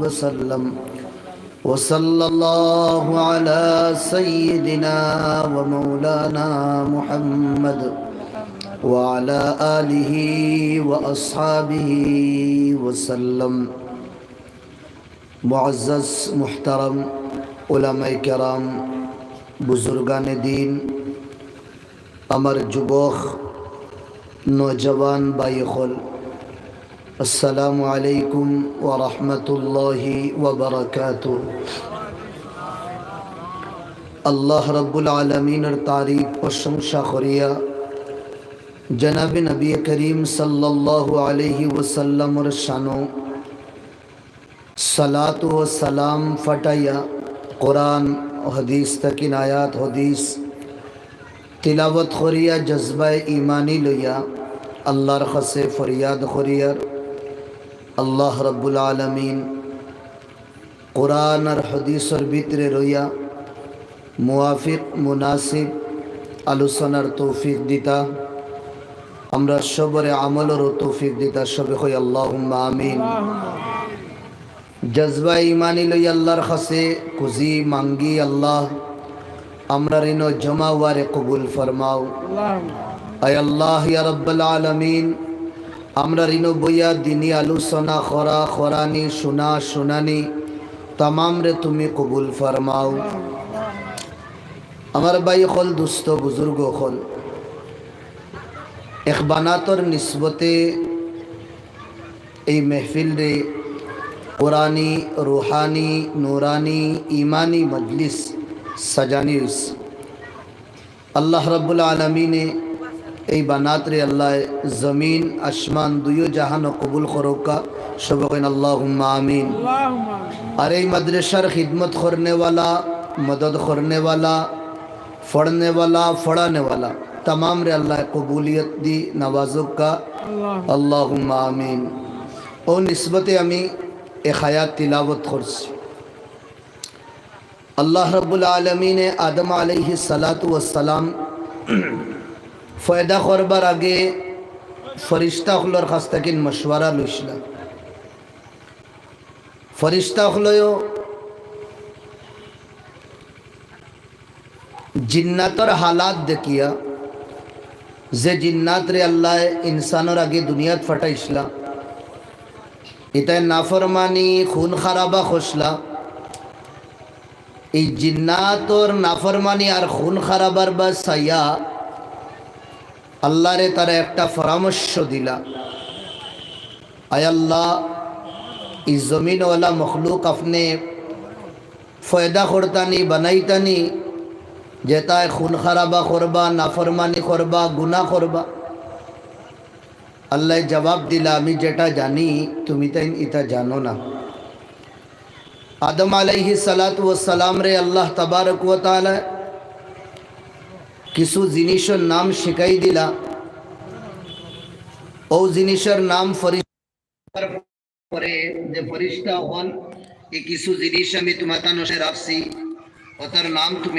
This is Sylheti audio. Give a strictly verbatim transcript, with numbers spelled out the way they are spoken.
وسلم. وصلى الله على سيدنا ومولانا محمد وعلى آله وأصحابه وسلم. معزز محترم علماء کرام، بزرگان دین، আমার যুবক, নওজোয়ান ভাই অকল, আসসালামু আলাইকুম ওয়া রাহমাতুল্লাহি ওয়া বারাকাতুহু। আল্লাহ রাব্বুল আলামিনর তারিফ প্রশংসা করিয়া জনাবে নবী করিম সাল্লাল্লাহু আলাইহি ওয়াসাল্লামর শানো সালাতু ও সালাম ফাটাইয়া কোরআন, হাদিস থাকি আয়াত হাদিস তিলাওয়াত করিয়া জজবায়ে ইমানি লইয়া আল্লাহর কাছে ফরিয়াদ করিয়ার, আল্লাহ রাব্বুল আলামিন কোরআন আর হাদিসর ভিতরে রইয়া মুয়াফিক মুনাসিব আলোচনার তৌফিক দিতা, আমরা সবরে আমলরও তৌফিক দিতা। সবে কই আল্লাহুম্মা আমিন। জজবায়ে ইমানি লই আল্লাহর কাছে খুজি মাঙ্গি, আল্লাহ আমরার ইনো জমা অওয়ারে কবুল ফরমাও। আয় আল্লাহ, ইয়া রাব্বাল আলামিন, আমরার ইনো বইয়া দিনি আলোচনা করা, করানি, শুনা, শুনানি, তামামরে তুমি কবুল ফরমাও। আমার ভাই অকল, দুস্ত বুজুর্গ অকল, এক বানাতর নিসবতে এই মেহফিলরে কোরআনি, রুহানি, নুরানি, ইমানি মজলিস সাজানি অইছে। আল্লাহ রাব্বুল আলামিনে এই বানাতরে আল্লাহ জমিন আসমান দুইও জাহানো কবুল করউক্কা। সবে কইন আল্লাহুম্মা আমিন। আর এই মাদ্রাসার খিদমত করনেওয়ালা, মদদ করনেওয়ালা, পড়নেওয়ালা, পড়ানেওয়ালা, তামামরে আল্লাহ কবুলিয়ত দি নওয়াজউক্কা। আল্লাহুম্মা আমিন। অউ নিসবতে আমি এক আয়াত তিলাওয়াত করছি। আল্লাহ রাব্বুল আলামিনে আদম আলাইহিস সালাতু ওয়াস সালাম পয়দা করবার আগে ফিরিস্তা অকলর কাছ থাকি মশওয়ারা লইছিলা। ফিরিস্তা অকলেও জিন্নাতর হালাত দেখিয়া, যে জিন্নাতরে আল্লায় ইনসানর আগে দুনিয়াত ফাটাইছিলা, ইতায় নাফরমানি, খুন খারাবা করছিলা। এই জিন্নাতর নাফরমানি আর খুন খারাবার বায় চাইয়া আল্লারে তারা একটা পরামর্শ দিলা, আয় আল্লাহ, ই জমিনওয়ালা মখলুক আপনে পয়দা করতানি, বানাইতানি, যেতায় খুন খারাবা করবা, নাফরমানি করবা, গুনা করবা। আল্লায় জবাব দিলা, আমি যেটা জানি, তুমি তাইন ইতা জানো না। আদম আলাইহিস সালাতু ওয়াস সালামরে আল্লাহ তাবারক ওয়া তাআলা কিছু জিনিসর নাম শিখাই দিলা। অউ জিনিসর নাম ফিরিস্তা, পরে যে ফিরিস্তা অকল, এই কিছু জিনিস আমি তুমাতানরে রাখছি, অতার নাম তুমি